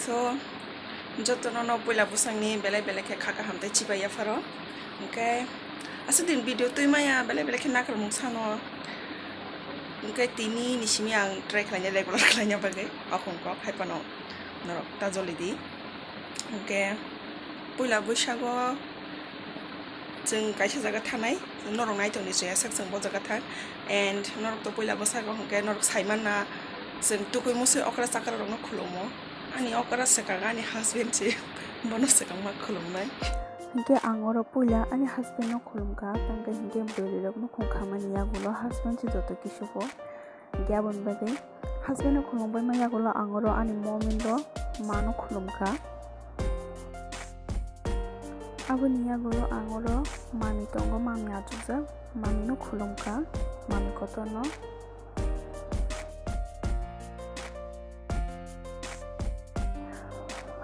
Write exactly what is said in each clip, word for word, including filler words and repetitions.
So, jotono no puila bwsakni belai belai khe kha kaham tei chibai yapharo. Hwnkhe aswk din video twi maya belai belai khe nakarmung sano. Hwnkhe tini ni simi ang try khlaina regular khlaina bagwi akhung kok hai phano norok ta joli di. Hwnkhe puila bwsago chwng kaisa jaga thanai, norok nai tongdi chwng sak chwng bo jaga thang. And norok to puila bwsago hwnkhe norok sai manna chwng tukui musui okra chakra rokno khulumo. Ani okra swkang ani husband se bono swkang ma khulumnai. Hwnkhe ang oro puila ani husband no khulumkha, tangkhe hwnkhe bwrwi rokno khung khamani yagulo husband se joto kisu bo. Hwnkhe aboni bagwi husband no khulumbai ma yagulo ang oro ani momin ro ma no khulumkha. Aboni yagulo ang oro mami tongo, mami achukjak, mami no khulumkha, mami kotor no.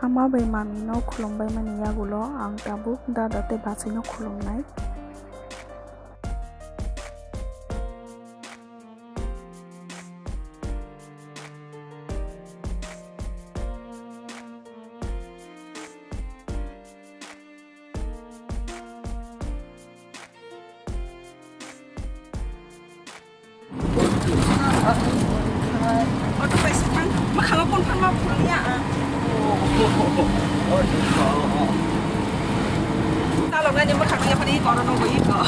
Ama bai mami no khulumbai mani yagulo ang tabuk dada tei bachai no khulumnai. Auto bai se thang, mwkhango phone phan ma phunukya ang. Chaloknani mwkhang yaphani iko oro nungwi iko.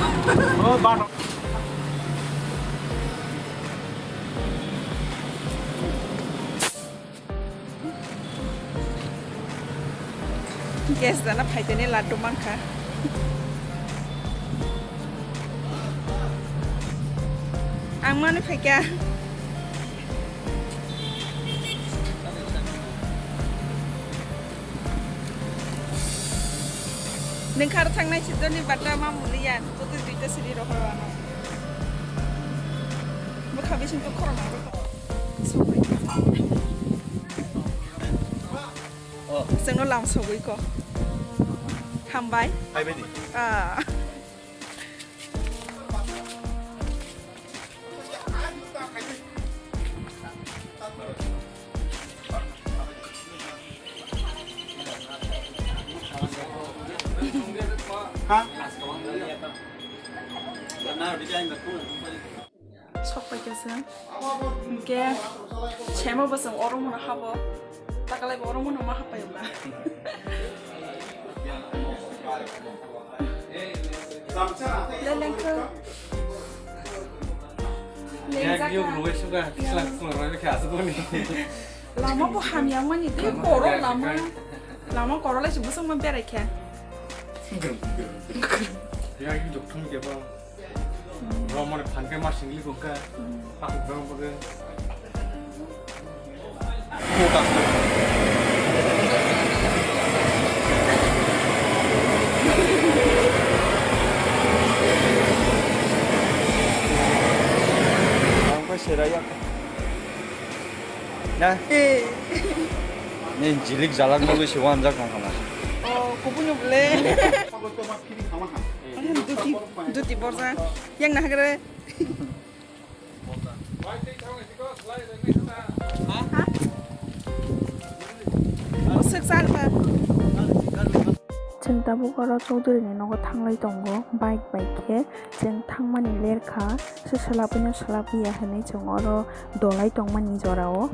Gas dana phaitani laddu mankha. Ang mani phaikha. Nengkhar thangnai sidoni bata ma muliya, joto duita siri rohor ano. Bwkha bising to khorang nang rokha. Oh. Chwngno lam sogwi ko. Hambai. Hai bedi. Ah. Ha? Sok paikha se. Hwnkhe semo bo chwng oro mano habo. Takalai bo oro mano ma hapai ba. Lelengkho. Lengjak na. Lama bo hamya mani tei koro lama. Lama koro lai se bwswk ma berai khe. Ya, ini doktor ni kebang. Romani phan khe ma singli kok kha. Aku bilang pakai. Ang pa seraya. Na? Eh. Ni jilik jalak nugwi se wanjak nang kha na. Oh, kubun ni bole. Duti, duti borja. Yang nah kere. Bwswk chal ba. Chwng tabuk oro Chaudhary ni nogo thanglai tongo, bike bai khe chwng thangmani lerkha, se swlapui no swlapui ya hinwi chwng oro dolai tongmani jorao.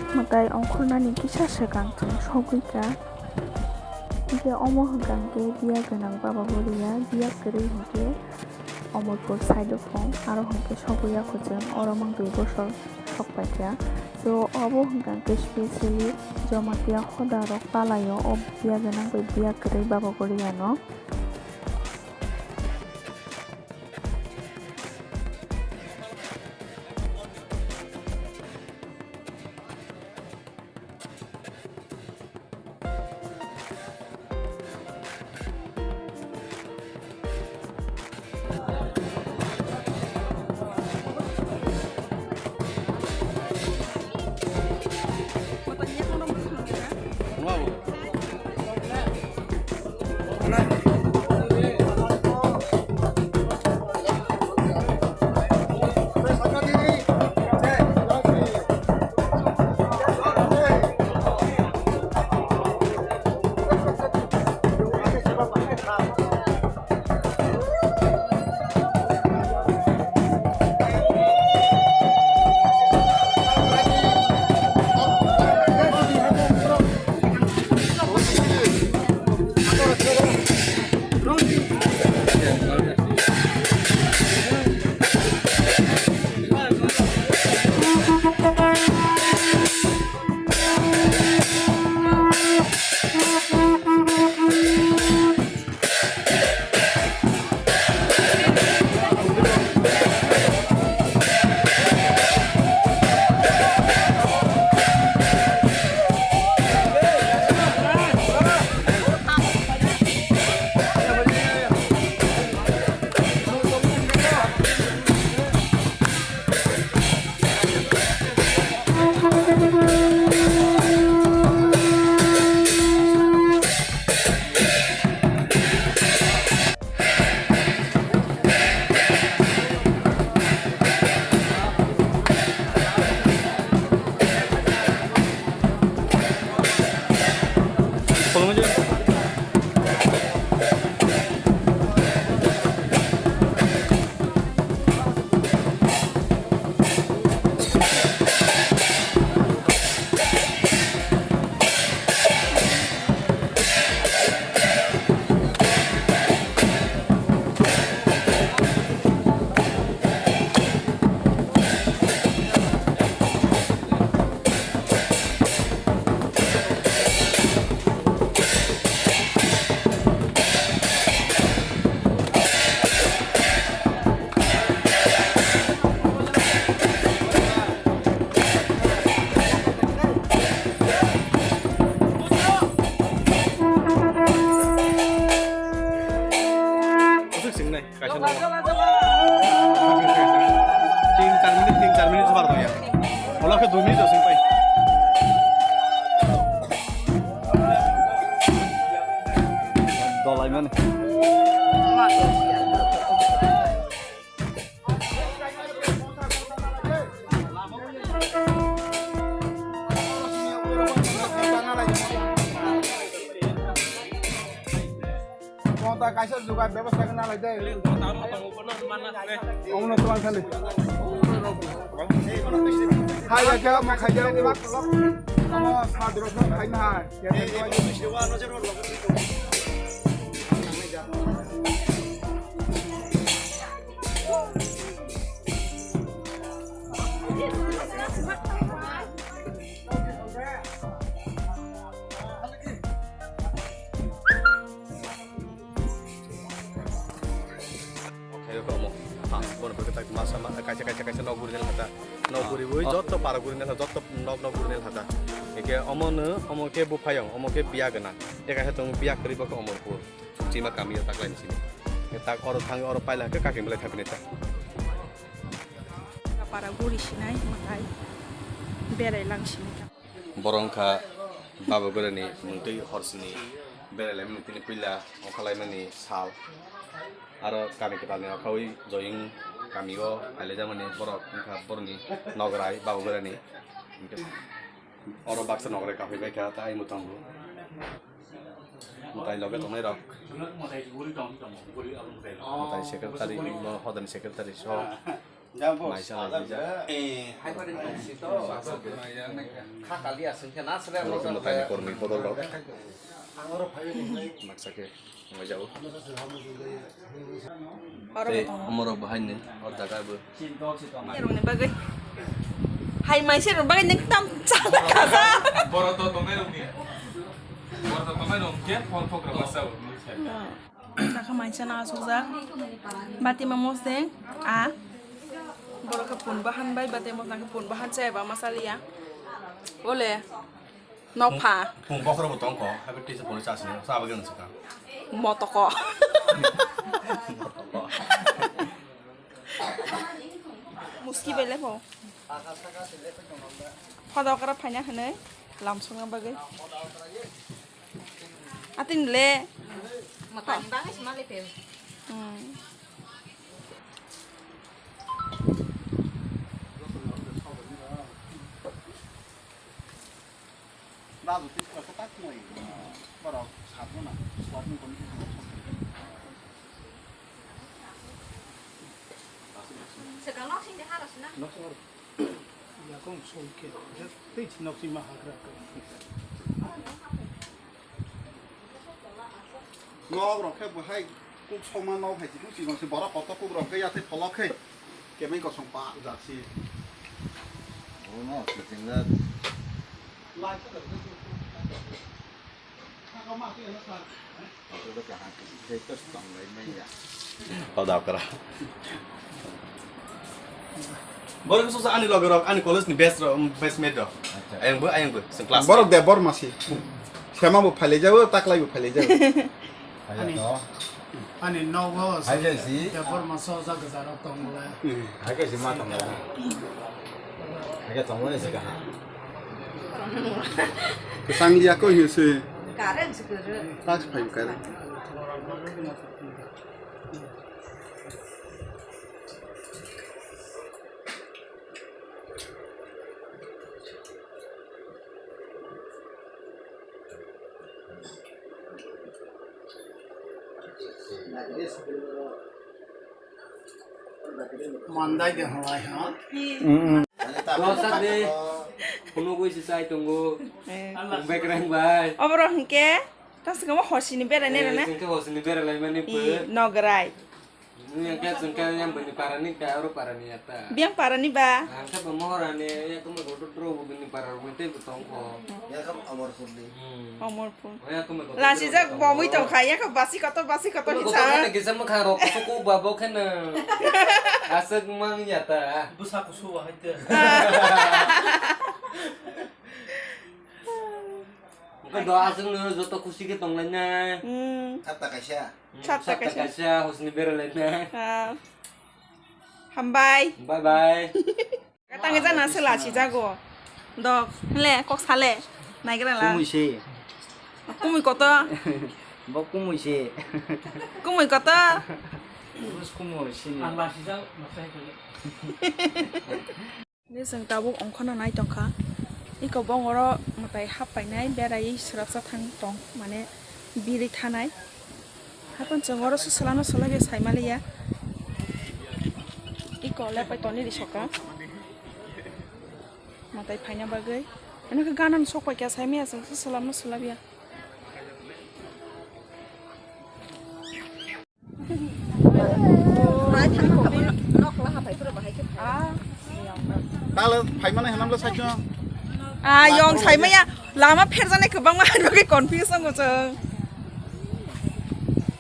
Mwtai ongkhornani kisa swkang chwng sogwi kha. Hwnkhe omo hwnkha hwnkhe biya gwnang baba goriya, biya kwrwi hwnkhe Omorpur side o phung, aro hwnkhe sogwi ya kho chwng oro mang dui bosor sok paikha. So obo hwnkha hwnkhe specially Jamatia hoda rok palai o, o biya gwnang bai biya kwrwi baba goriya no. Aswk singnai, kaisa no. Tin char minute, tin char minute bar ya. Ola khe dui minute sing pai. Dolai mani. Monta kaisa jugar bebostha khe nalai de. Omono twlang thani. Hai ya khe omo khai de. Omo sadro khai na hai. Omo, ha, bono bagwi tak masa ma-, kaisa, kaisa, kaisa nok guri nai lhata. Nok guriwi jotto para guri nai lhata, jotto nok, nok guri nai lhata. Eke omo no, omo khe buphayong, omo khe biya gwnang. Eka khe tongo biya kwrwi bo khe Omorpur. Chima kami o taklai ni sini. Tak oro thang, oro paila khe kaki belai thapinai ta. Para guri sinai mwtai berai lang sini. Borok wngkha baba gurani mungtwi horsini berai laimani tini puila okhalaimani sal. Aro kami kwtalni okhawi joying kamio phailaijak mani borok wngkha borokni nograi baba gurani. Oro baksa nograi kaphai baikha tai mwtango. Mwtai loge tongnai rok. Mwtai secretary, hodani secretary so. Maisa laijak. Eh, hai pare tongsi to. Kha kali aswng khe na sle. Mwtai ni kormi bodol rok. Maksa khe. Wngwi jago. Tei omorok bo haino o jaga bo. Rokni bagwi. Hai maisa rok bagwi nwng tam chala kha. Borok to tongnai rokni. Borok to tongnai rok khe phone phokra basa bo. Takha maisa no asukjak. Bati ma mosdeng a. Borok khe pun bahan bai bati mosdeng khe pun bahan chaya ba masaliya. Ole. Nokpha. Pung bokhorobo tongkho, haikhe tisa pori chasini, sa bagwi ang swkang. Motoko. Muski bai lepo. Phoda okra phaina hwnwi lamsokna bagwi. Atini le. Matani bagwi se ma lepe. Hmm. Babu, tei kok tak moi. Borok sabuna. Warning koni. Sekarang nok sini harus na. Nok sini harus. Ya kong songke. Tei nok sini mah hagra. Nok rok khe bo hai kuk songma nok hai kuk si kok si borok kotor kuk rok khe ya tei pholok khe. Kemeng kosong pa jak si. Bono kiting jak. Phoda okra. Borok sosa ani loge rok, ani college ni best rok, best mate rok. Acha. Ayang bo, ayang bo, same class. Borok de bor masi. Sema bo phailai jago, taklai bo phailai jago. Ani, ani nogo. Hai khe si. Tei borma soja gwja rok tong bole. Hai khe si ma tong bole. Hai khe tong bole si kaha. Kwchang liya koi hi se. Karen se kwrwi. Tak phai karen. Mandai de halai ha. Dosa de. Kuno goi si sai tongo. Eh. Bekreng bai. Oboro hingke, tas kamo hosini bera ne rona. Hosini bera lai mani pe. Nograi. Yang ka sengka yang bini parani ka oro parani ata. Biang parani ba. Angka ba mohorani ya kuma goto dro bini para mete betong ko. Ya kam amor kurdi. Amor. Lasijak bomwi tongkha, yakho basi kotor, basi kotor hisa. Kisa mwkhang rok kusuku babo kheno. Aswk mang yata. Bwsa kusu wa haite. Oke, doa aswk no joto khusi khe tonglainai. Hmm. Satta kaisa. Satta kaisa. Satta kaisa, hosni beralainai. Ha. Hambai. Bye bye. Tangwi jana se lachi jago. Dok, le, kok sale. Naigra la. Kumui se. Kumui koto. Bo kumui se. Kumui koto. Bus kumui se ni. Ang lachi jago, masai kale. Ni jeng tabuk ongkhorna nai tongkha. Iko bongoro mwtai hap painai, berai srapsa thang tong, mane biri thanai. Hapan chwng oro se swlano swlaiya saimaliya. Iko lepai toni ri soka. Mwtai phaina bagwi. Ano khe ganani sok paikha saimaya chwng se swlano swlaiya. Talo phaimani hanamlo sakno. Ah, yong saimaya lama pherjani kwbangma hanbagwi confuse wngo chwng.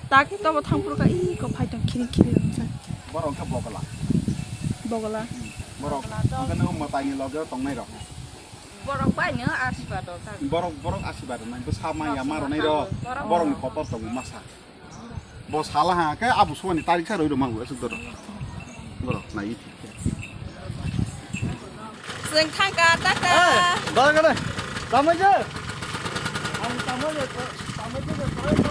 Tak tobo thangphuru ka ih ko phai tong khiri khiri wngjak. Borok khe bogola. Bogola. Borok khe no mwtaini loge tongnai rok. Borok bai no asibado tak. Borok, borok asibado nai bwsa maya maronai rok. Borok ni kotor tongo masa. Bo sala ha, khe abo suani tarik sa roi rw mango, aswk doro. Borok nai. Chwng thangka, tata. Eh, dara gana. Tamai je. Ang tamai je, tamai je, tamai je.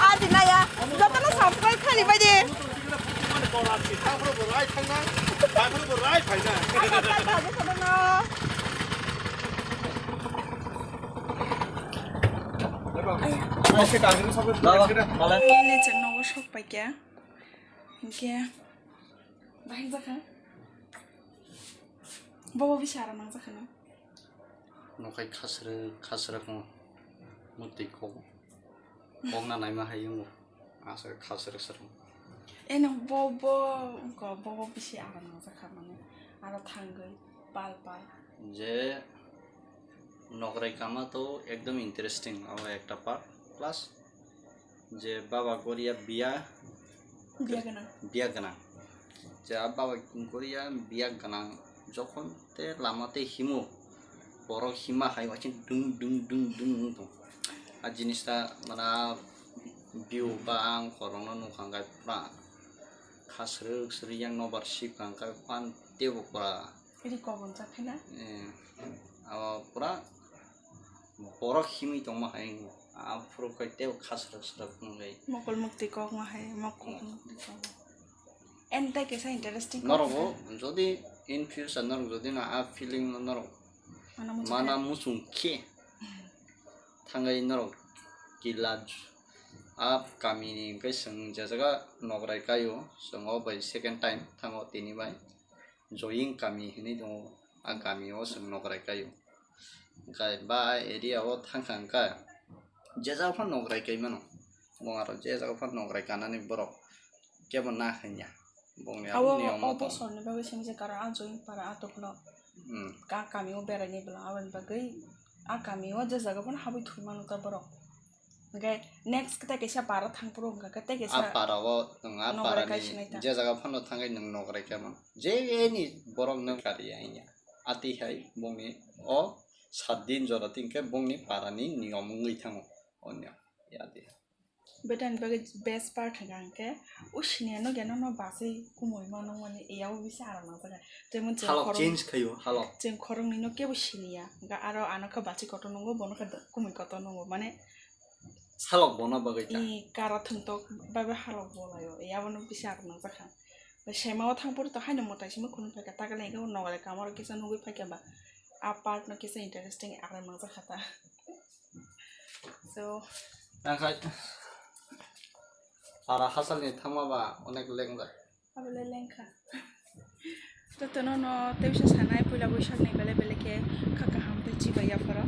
Adi naya, jotono subscribe khani bai de. Ele chwng nogo sok paikha. Hinkhe bahai jakha. Bobo bisa aram nang jakha no. Nokhai khasrwk khasrwk no. Mutwi kok. Kok na naima hai wngo. Asa khasrwk srwk. Eno bo, bo, wngkha, bo, bo bisi aram nangjakha mane. Aro thangwi pal pal. Je nokrai kama to ekdom interesting, abo ekta part. Plus je baba goria biya, biya gwnang. Biya gwnang. Je baba goria biya gwnang, jokhon te lama te himo, borok hima hai waising dung, dung, dung, dung wng tong. A jinis ta mana view ba ang khorokno nukha hwnkhe pura khasrwk srwk yang nobar sibkha hwnkhe phan teibo pura. Ini kobon cha phaina? Eh, abo pura borok himwi tongma hai wngkha. Aphuru khe teibo khasrwk srwk wngwi. Mokol muktwi kokma hai, mokol muktwi kokma. And tei kaisa interesting norok kok o, jodi in future norok jodi no a feeling no norok mana muchung mana khe. Muchung khe thangwi norok kila a kami ni hwnkhe chwng je jaga nokrai kai o, chwng o bai second time thango tini bai Joying kami hinwi tongo, a kami o chwng nokrai kai o. Hwnkhe ba area o thangkha hwnkhe je jaga phano nokrai kai mano, bo aro je jaga phano nokrai kanani borok kebo na hinya. Bongni abo niyom o moto. Bosorni bagwi simi je karon a join para a tokno. Hmm. Ka kami o berai ni bwla aboni bagwi a kami o je jaga phano habwi thwi mano ta borok. Hwnkhe next tei kaisa para thang phuru hwnkha khe tei kaisa a para o nwng a nokrai para ni kai sinai ta. Je jaga phano thangwi nwng nokrai khe mano. Je ni borok nwng kari ya hinya. Ati hai bongni o sat din jora tin khe bongni para ni niyom wngwi thango. Onyo ya de. Betani bagwi best part hwnkha hwnkhe, o siniya no geno no baswi kumui ma nung mani, iya o bisa aram nang jaga. Jemon chwng halok khorok change khaio, halok. Chwng khoroknwi no kebo siniya, hwnkhe aro ano khe bachwi kotor nungo, bono khe kumui kotor nungo, mane halok bono bagwi ta. I kara thwngtok bai bai halok bolaio, iya bono bisa aram nang jakha. Sema o thang phuru to haino mwtai simi khunui phaikha, takhwlai hwnkhe o nokrai kama rok kisa nugwi phaikha ba. A part no kisa interesting aram mangjak kha ta. So, Ang khai para hasalni thangma ba onek lengjak. Abole lengkha. Jotono no tebisa sanai puila boisakni bele bele khe kha kaham tei chibai yapharo.